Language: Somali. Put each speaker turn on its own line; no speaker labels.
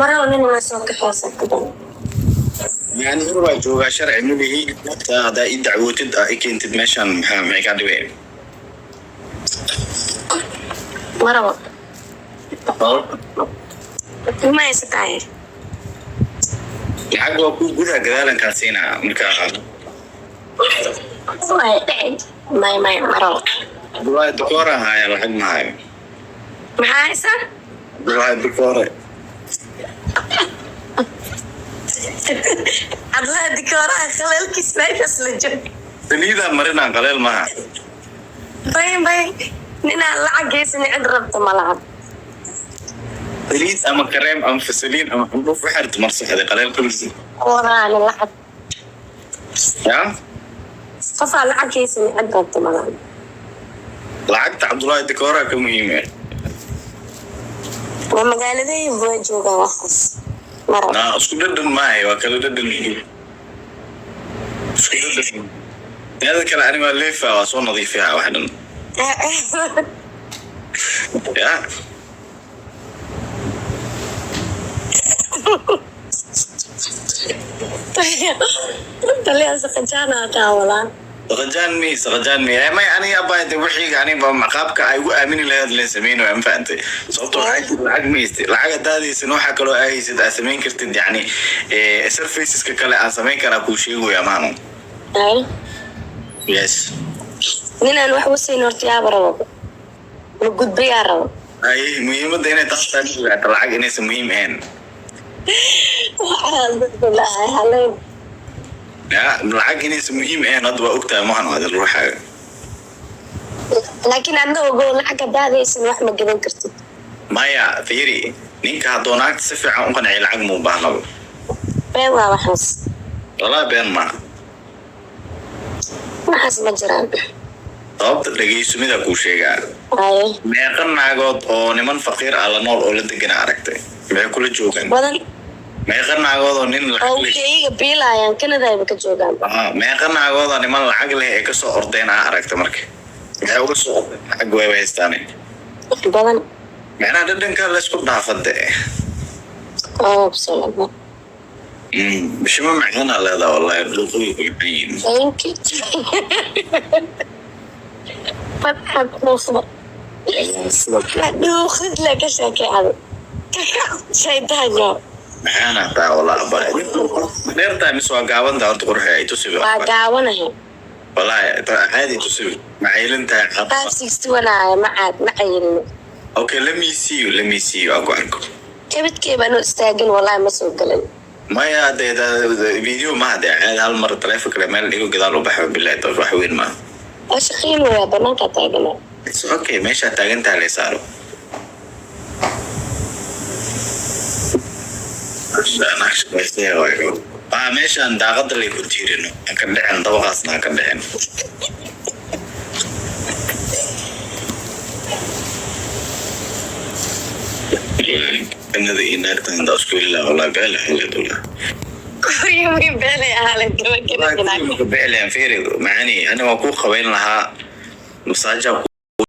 Maraba nin waa soo kaxaysa kudan.
Yani hor waa joogaa, sharci ma lihi. Hataa haddaa ii dacwootid, aa i keentid meeshaan, maxay kaa dhibeen?
Maraba. Ma haysatahay?
Lacag waa kuu gudaa, gadaalan kaa siinaa markaa.
Way dhici. May, may, maraba.
Abdullaahi Dukoore haya, lacag ma hayo.
Maxaa haysaa?
Abdullaahi Dukoore.
Cabdullaahi Dikooraha khaleelkiis meeshaas la joog.
Saliidaa marinaan, qaleel maaha.
Bay, bay, ninaan lacag geysan cid rabta ma laha.
Saliid ama kareem ama fasaliin ama cundhuf waxaad marsaxday qaleel kulisi.
Walaani lacag.
Ya.
Qofaa lacag geysan cid rabta ma laha.
Lacagta Cabdullaahi Dikooraa ka muhiim eh.
Waa magaaladey waa joogaan waxaas. Maraba.
Naa, isku dhadhan maahay, waa kala dhadhan, isku dhadhan. Teeda kale ani waa leefa, waa soo nadiifiyaa wax dhan ya.
Taliya saqajaana taa walaa.
Saqajaan mi, saqajaan mi, may aniga abaa de wixiiga aniga qaabka ay ugu aamini lahayd leen sameyn waa, ma fahantay? Sababtoo lacag lacag ma haystid, lacag haddaadaysan waxaa kaloo aa haysid aa samayn kartid, yacni serviceska kale aan samayn karaa kuu sheegayo amaano.
Ay.
Yes.
Ninaan wax wasayn horta yaaba rabo. Ma gudbayaa rabo.
Ay, muhiimadda inay taas tahay ma ogaato lacag inaysan muhiim ahayn.
Waxaa dadka lahay haleyn.
Ya, lacag inaysan muhiim ahayn hadda waa ogtahay, mahan adil ruuxaaga.
Laakiin adna ogow, lacag haddaadaysan wax ma gadan kartid.
Maya, fiiri, ninka haddoo naagta si fiican u qanciya lacag muu baahnaba.
Been waa waxaas.
Walaa been maaha.
Waxaas ma jiraan.
Sababta dhegeyso, midaa kuu sheegaa.
Haye.
Meeqa naagood oo niman faqiir ah la nool oo la degana aragtay? Maxay kula joogaan?
Badan.
Meeqa naagood oo nin
oo
lacag leh
waxay iyaga biilaayaan, Canada ayba ka joogaan.
Ah, meeqa naagood oo niman lacag leh ee kasoo ordeen aa aragtay? Marka maxay uga soo ordeen? Lacag wayba haystaane.
Badan.
Macnaha dhadhanka laysku dhaafade.
Oo absolutely.
Bishimo macnaa leedaa, wallahi dhuuqooyinku macaan yihiin.
Thank you. Fadxad dhuuqda. Dhuuqid la ka sheekay adi. Shaydaanyo.
Macaana taa wallahi, bare dheer tahay mise waa gaaban tahay horta? Qurxi ay tusiba.
Waa gaawanahay.
Wallahi caadi tusiba, macaylin tahay.
561 aaya, ma caad ma cayilno.
Okay, let me see you, let me see you, aan ku arko.
Ebidkay baan u istaagin, wallahi ma soo galin.
Maya dee video maha dee, caadi hal mar taleefon kale meel dhigo, gadaal u baxo, bilahi tawfiiq, wax weyn maaha.
Waa shaqayn wayaa, banaankaa taagana.
It's okay, meeshaa taagan tahay lay saaro. Waa meeshaan daaqada lay ku tiirino, aan ka dhicin dabaqaasna, aan ka dhicin. Kanada iyo naagtan haddaa isku heli lahaa, wallahi beel xilad wallah.
Wiin beenay ahaale gabagabaginaag.
Beeleen, fiiri macani, ani waan kuu qabayn lahaa, masaajaa.